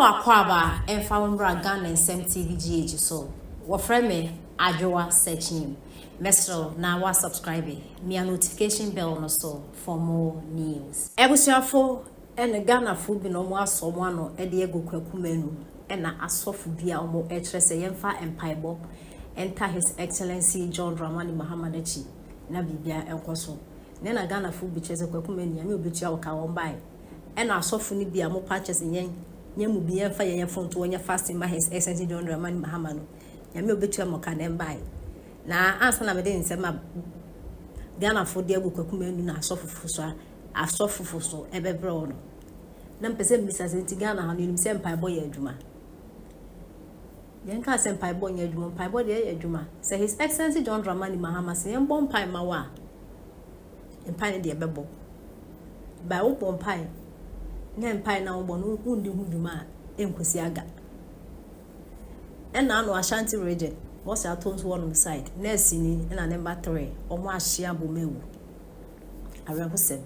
Akwaaba mfa wo mmra Ghana Nsɛm TV GH so. Wɔfrɛ me Adwoa Sekyim. Mesrɛ wo na wa subscribe, mia notification bell no so for more news. Abusuafo ɛne Ghanafo bi na wɔn asɔ wɔn ano de agu Kwaku Manu ɛna asɔfo bi a wɔn ɛkyerɛ sɛ yɛmfa mpaebɔ ɛnta His Excellency John Dramani Mahama n'akyi na biribia ɛnkɔ so. Ne na Ghanafo bi kyerɛ sɛ Kwaku Manu, Nyame obetua wo ka wɔn bae. Ɛna asɔfo no bi a mopa kyerɛ sɛ yɛn mu bi yɛmfa yɛn yɛn to wɔnyɛ fasting ma His Excellency John Dramani Mahama no, Nyame obetua mo ka na ɛmbae. Na ansa na mede nsɛm a Ghanafoɔ de agu Kwaku Manu na asɔfofo so a asɔfofo so ɛbɛbrɛ wo no, na mpɛ sɛ mmisa sɛ, nti Ghana ha no, yɛnim sɛ mpaebɔ yɛ adwuma. Yɛnka sɛ mpaebɔ nyɛ adwuma, mpaebɔ deɛ ɛyɛ adwuma. Sɛ His Excellency John Dramani Mahama sɛ yɛmbɔ mpae ma wo a, mpae no deɛ ɛbɛbɔ. Ba wobɔ mpae na mpae na wobɔ no wondi ho dwuma a, ɛnkosi aga. Ɛna ano Ashanti Region, wɔsɛ ato nso wɔnom side, nurse ni ɛna ne mba three, wɔn ahyia abɔ mu awu. Awerɛhosɛm.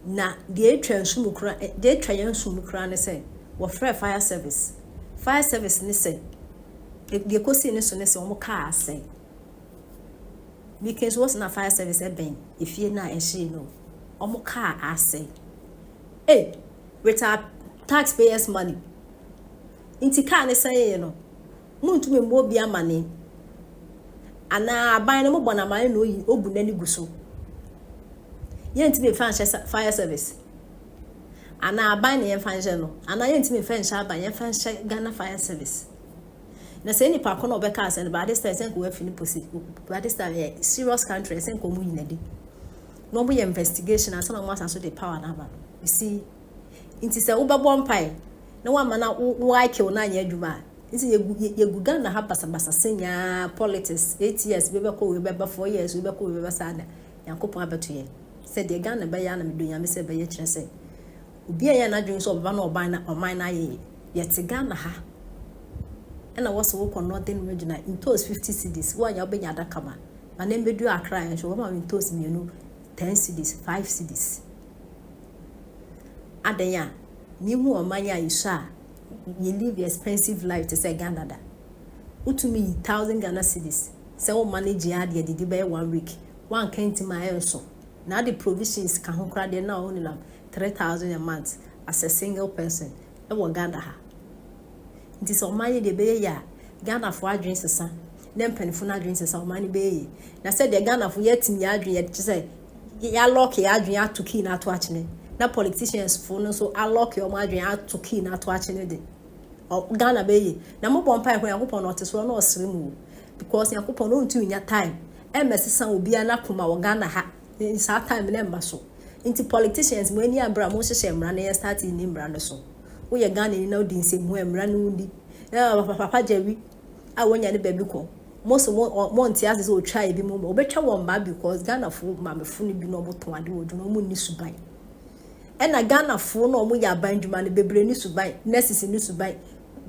Na deɛ atwa nsu mu kora, deɛ atwa yɛn nsu mu kora ne sɛ wɔfrɛ fire service. Fire service ne sɛ deɛ kɔsii ne so ne sɛ wɔn kaa asɛe. Mike nso wɔsɛ na fire service ɛbɛn efie no a ɛhyee no, wɔn kaa asɛe. Hey, with our taxpayers' money. Nti kaa ne sɛe no, muntumi mmɔ obi amane anaa aban no mobɔ n'amane na oyi obu n'ani gu so. Yɛntumi mfa nhyɛ fire service anaa aban na yɛmfa nhyɛ no, anaa yɛntumi mfa nhyɛ aban, yɛmfa nhyɛ Ghana Fire Service. Na sɛ nipa ko na ɔbɛka asɛ no, by this time sɛ nka wafi ne posi. By this time yɛ serious country, sɛ nka ɔmo nyina di na ɔmo yɛ investigation ansa na ɔmo asan so de power n'aba no. You see, nti sɛ wobɛbɔ mpae na wama na wo IQ na anyɛ adwuma a, nti yɛgu Ghana ha basabasa sɛ nyaa politics 8 years bi bɛkɔ, wei bɛba 4 years, wei bɛkɔ, wei bɛba saa, na Nyankopɔn abɛto yɛn sɛ deɛ Ghana bɛyɛ ana medɔ Nyame sɛ bɛyɛ kyerɛ sɛ obi a yɛ n'adwene sɛ ɔbɛba na ɔban na ɔman no ayɛ yɛ. Yɛte Ghana ha ɛna wɔsɛ wokɔ Northern Region a, ntoos 50 cedis, woanya wobɛnya adaka ma ma na mbɛdu Accra nso wɔma me ntoos mmienu 10 cedis, 5 cedis. Adan a mehu ɔman a yɛsɔ a yɛ live expensive life te sɛ Ghana da. Wotumi yi 1,000 Ghana cedis sɛ wo manage adeɛ didi bɛyɛ one week, wanka ntim a ɛnso na ade provisions ka ho koraa deɛ, na wo nenam 3,000 a month as a single person ɛwɔ Ghana ha. Nti sɛ ɔman yi deɛ ɛbɛyɛ yie a, Ghanafoɔ adwene sesa na mpanimfoɔ no adwene sesa, ɔman no bɛyɛ yie. Na sɛdeɛ Ghanafoɔ yɛatumi yɛ adwene, yɛde kyerɛ sɛ yɛa lock yɛ adwene ato key no ato akyene, na politicians foɔ no nso a lock wɔn adwene ato key no ato akyene de, Ghana bɛyɛ yie. Na mobɔ mpae kɔ Nyankopɔn na ɔte soro na ɔsere mu o, because Nyankopɔn no ɔntumi nya time ɛmmɛsesa obiara n'akoma wɔ Ghana ha. Saa time no ɛmma so. Nti politicians, mo ani abere a mohyehyɛ mmara no, yɛn start ni mmara no so. Woyɛ Ghana ni na wodi nsɛmhu a, mmara no wodi na Papa Jerry a wɔnya ne baabi kɔ mo so mo mo nte ase sɛ otwa ebi mu ma obetwa wɔn mma, because Ghanafoɔ maamefo no bi na wɔn tɔn ade wɔ dwuma, wɔn nni suban. Ɛna Ghanafoɔ na wɔn yɛ aban dwuma no bebree ne suban, nurses ne suban,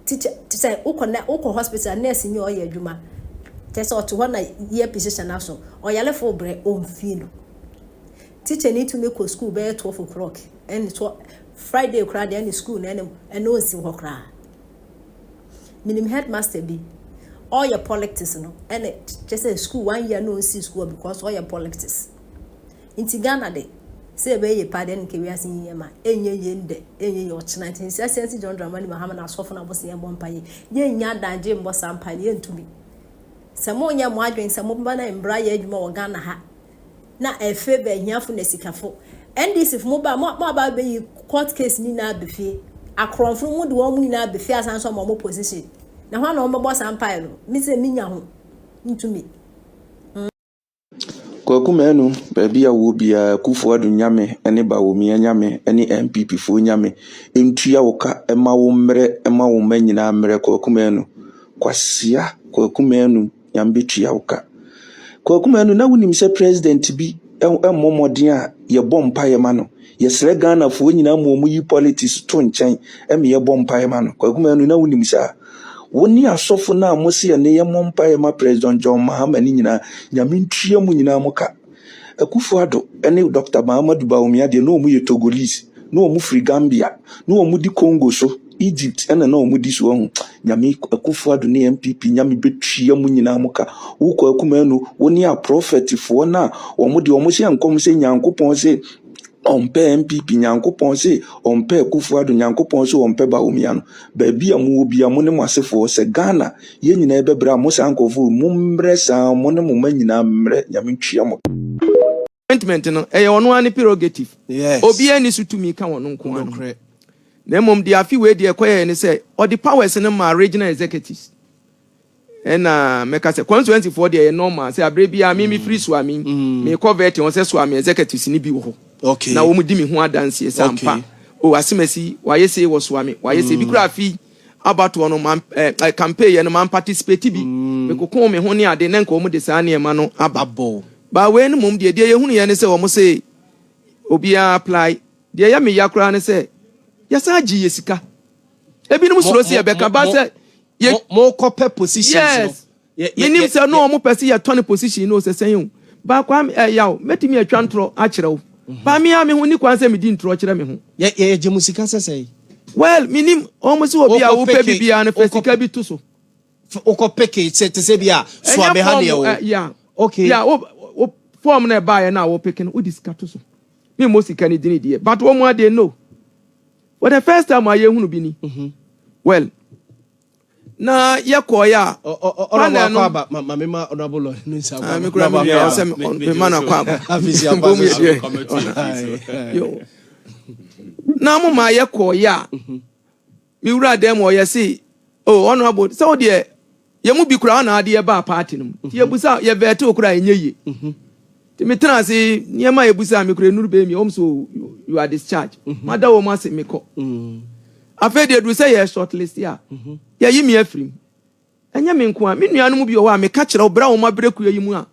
teacher sɛ wokɔ na wokɔ hospital, nurse ni ɔyɛ adwuma kyɛ sɛ ɔte hɔ na earpiece hyɛ n'aso, ɔyarefo brɛ ɔmfie no. Teacher ni tumi kɔ school bɛyɛ 12 o'clock ɛne so Friday koraa deɛ, ɛne school na ɛne ɔnsi hɔ koraa. Minim headmaster bi ɔyɛ politics no, ɛne kyɛ sɛ school one year na ɔnsi school because ɔyɛ politics. Nti Ghana de sɛ ɛbɛyɛ yie paa deɛ, ɛne nka wiase yi yɛ ma ɛnyɛ yie ndɛ, ɛnyɛ yie ɔkyena. Nti nsi asiansi John Dramani Mahama na asɔfo na abɔsɛ yɛn bɔ mpa yie, yɛnnya adagye mbɔ saa mpa no, yɛntumi. Sɛ monyɛ mo adwene sɛ mobɛba na mbra yɛ adwuma wɔ Ghana ha na ɛfɛ bɛ ahiafo na sikafo, NDC fo mo ba mo aba bɛyi court case nyinaa bɛ fie, akorɔmfo mu de wɔn mu nyinaa bɛ fie asan so ama wɔn position na hɔn na wɔn bɛbɔ saa mpae no, mi sɛ mi nya ho ntumi. Kwaku Manu, baabi a wɔ biara, Akufo-Addo Nyame ne Bawumia Nyame ne NPP foɔ Nyame ntua wo ka ma wo mmerɛ, ma wo mma nyinaa mmerɛ. Kwaku Manu. Kwasia Kwaku Manu, Nyame bɛtua wo ka. Kwaku Manu, na wonim sɛ president bi mmɔ mmɔden a yɛbɔ mpaeɛ ma no. Yɛsrɛ Ghanafoɔ nyinaa ma wɔn yi politics to nkyɛn ma yɛbɔ mpaeɛ ma no. Kwaku Manu, na wonim saa. Wo ne asɔfo no a mo se ɛne yɛmmɔ mpaeɛ ma President John Mahama no nyinaa, Nyame ntua mo nyinaa mo ka. Akufo-Addo ne Dr. Mahamudu Bawumia deɛ, na wɔn yɛ Togolese, na wɔn firi Gambia, na wɔn di Congo so. Egypt ɛna na wɔn di so ɔho. Nyame Akufo Addo ne NPP Nyame bɛtua mo nyinaa mo ka. Wo Kwaku Manu, wo ne aprɔfɛtfoɔ no a wɔn deɛ wɔn hyɛ nkɔm sɛ Nyankopɔn se ɔmpɛ NPP, Nyankopɔn se ɔmpɛ Akufo Addo, Nyankopɔn se ɔmpɛ Bawumia no. Baabi a mowɔ bia mo ne mo asefoɔ sɛ Ghana yɛn nyinaa yɛbɛbrɛ a mo saa nkurɔfoɔ mo mmerɛ saa mo ne mo mma nyinaa mmerɛ Nyame ntua mo. Appointment no, ɛyɛ ɔno ara ne prerogative. Obiara nni so tumi ka ɔno nko ara no ho. Na mmom deɛ afe wei deɛ ɛkɔyɛɛ ne sɛ, ɔde powers no maa regional executives. Ɛna mɛka sɛ constituency foɔ deɛ ɛyɛ normal sɛ aberɛ biara me mefiri Suame, mekɔ vetting hɔ sɛ Suame executives no bi wɔ hɔ. Na wɔn di me ho adanseɛ sɛ ampa, oh Asemasi wayɛ sei wɔ Suame, wayɛ sei. Bi koraa afe yi abatoɔ no man eh, eh, campaign yɛ no man participate bi. Mekoko me ho ne ade na nka wɔn de saa nneɛma no aba. But wei no mmom deɛ, deɛ yɛhunuiɛ ne sɛ wɔn se obiara apply. Deɛ ɛyɛ me ya koraa ne sɛ yɛsan gyee yɛ sika. Ebinom suro sɛ yɛbɛka but sɛ yɛ. Mo kɔ pɛ positions no. Yes. Menim sɛ no wɔn pɛ sɛ yɛtɔne position no sɛ sɛn o. But Kwame eh, Yaw, mɛtumi atwa ntorɔ akyerɛ wo. But me ara me ho nni kwan sɛ medi ntorɔ kyerɛ me ho. Yɛ yɛgye mo sika sɛ sɛn? Well, menim, wɔn se obi a wopɛ biribiara no fa sika bi to so. Wokɔ peke sɛ te sɛ bi a soa me ha deɛ o. Yeah. Okay. Yeah, wo wo form na ɛbaeɛ na wo peke no wode sika to so. Me mmɔ sika ne dini deɛ but wɔn adeɛ no. For the first time a yɛhunu bi ni. Well, na yɛkɔɔeɛ a panel no. Aba ma me ma honorable lord no nsa akɔ. Me kura me nua ɔsɛ me ma na kɔ aba. Mbom yɛ deɛ. Yo. Na mo ma yɛkɔɔeɛ a. Me wura dan mu ɔyɛ se oh honourable sɛ wo deɛ yɛn mu bi koraa ɔna adeɛ baa party no mu nti yɛbusa yɛ vɛte wo koraa ɛnyɛ yie nti me tena ase nneɛma a yɛbusa me koraa enuru bɛyɛ mi wɔn so you are discharged mada wɔn ase mekɔ afei deɛ duru sɛ yɛ short list a yɛyi me afiri mu ɛnyɛ me nko a me nuanom bi wɔ hɔ a meka kyerɛ wo berɛ a wɔn abrɛ kua yi mu a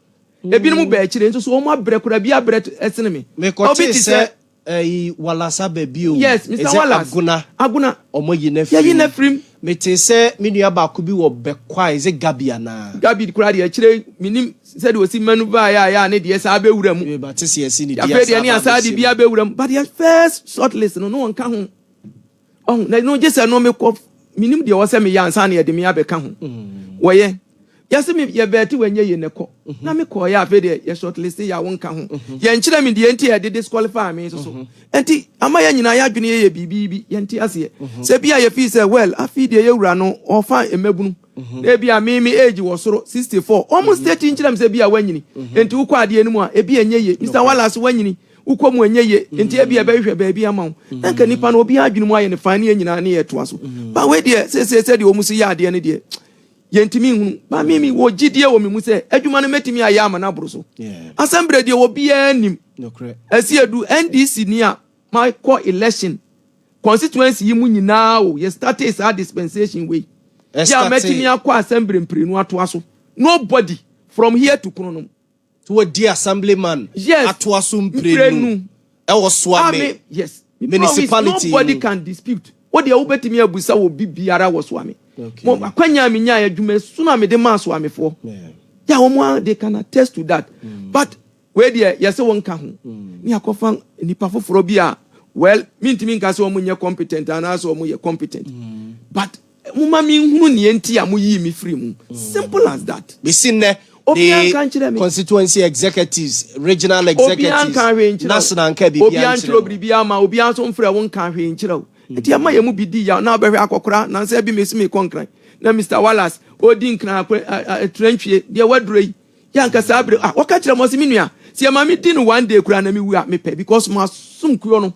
ebinom baa akyire nso so wɔn abrɛ koraa bi abrɛ ɛsene me obi te sɛ Ɛyi Wallace aba bio. Yes, Mister Is it Wallace. Agona? Agona. Ɔmo ayi no afiri Yɛayi mu. no afiri mu. Metee sɛ me nua baako bi wɔ Bɛkwae, is it Gabi anaa? Gabi koraa deɛ akyire yi mennim sɛdeɛ ɔsi maneuver yɛ a yɛ a ne deɛ saa bɛwura mu. Mate sɛ yɛasi ne din Afei deɛ asan ne aba asan de abɛhyɛ bi mu. abɛwura mu. But yɛ first short list no na ɔnka ho. Ɔho, na ɛno gye sɛ no mekɔ, menim deɛ ɛwɔ sɛ meyɛ ansa na yɛde me abɛka ho. Wɔyɛ. Yɛse me yɛ vɛte wanyɛ yie na kɔ. Na me kɔɔyɛ afei deɛ yɛ shortlist yɛ a wonka ho. Yɛnkyerɛ me deɛ nti a yɛde disqualify me nso so. Nti ama yɛn nyinaa yɛadwene yɛyɛ biribi bi, yɛnte aseɛ. Sɛ bi a yɛfii sɛ well afei deɛ yɛwura no ɔfa mmabunu. Na ebi a me me age wɔ soro 64. Wɔn state nkyerɛ me sɛ bi a wanyini. Nti wokɔ adeɛ no mu a ebi ɛnyɛ yie. Mister Wallace wanyini. Wokɔ mu ɛnyɛ yie nti ebia ɛbɛhwehwɛ baabi ama wo. Na nka nipa no obiara adwene mu ayɛ no fine ne yɛn nyinaa ne yɛtoa so. Ba wei deɛ seesei sɛdeɛ wɔn si yɛ adeɛ no deɛ yɛntumi nhunu. Ba me me wɔ gyidie wɔ me mu sɛ adwuma no mɛtumi ayɛ ama no aboro so. Asɛm berɛ deɛ obiara nim. Ɛsi edu NDC ni a makɔ election constituency yi mu nyinaa o yɛ startee saa dispensation wei. Yɛ a mɛtumi akɔ asɛm berɛ mprenu atoa so. Nobody from here to Kronom. So wadi assemblyman Yes, atoa so mprenu mprenu. ɛwɔ Suame Ame, yes. Me municipality promise, nobody mu. can dispute. Wo deɛ wobɛtumi abusa wɔ bi biara wɔ Suame. Okay. Mo akwanya a menyaeɛ adwuma sono a mede maa Suamefoɔ. Yeah. Yeah, wɔn a they can attest to that. But wei deɛ yɛsɛ wɔn nka ho. Ne akɔfa nipa foforɔ bi a well mentumi nka sɛ wɔn nyɛ competent anaasɛ wɔn yɛ competent. But Momma menhunu nea enti a moyii me firii mu. Simple as that. Besi nnɛ, Obiara the nka nkyerɛ me. constituency executives, regional Obiara executives, nka hwee nkyerɛ wo. national nka biribiara Obiara nkyerɛ nkyerɛ mo. biribiara mma wo. Obiara nso mfrɛ wo nka hwee nkyerɛ wo. Enti ɛma yɛn mu bi di yaw. Na wobɛhwɛ akɔkora, nnansa bi mesi merekɔ Nkran, na Mister Wallace ɔredi Nkran akɔ ɛ ɛ Trantwie, deɛ waduro yi. Yɛ anka saa bere ah wɔka kyerɛ mo ɔse me nua sɛ yɛma me di no one day koraa na me wu a mepɛ because masom kuo no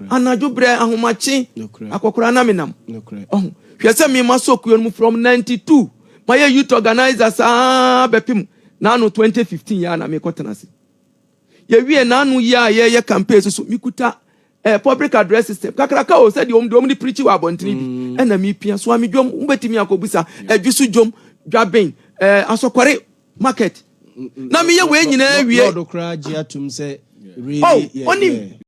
anadwo berɛ ahomakye akɔkoraa na menam ɔho hwɛ sɛ me masɔ kuo no mu from 92 mayɛ youth organizer saa bɛpem n'ano 2015 yɛ a na mekɔ tena ase yɛwie n'ano yi a yɛyɛ campaign so so mekuta Eh public address system kakraka o sɛdeɛ wɔn de wɔn de preachi wɔ abɔntene bi mm. ɛna mepia so ame dwom wobɛtumi akɔbusa ɛdwo so dwom dwaben eh, asɔkɔre market na meyɛ wei nyinaa wie lɔɔdo koraa gye atum sɛ oh onim.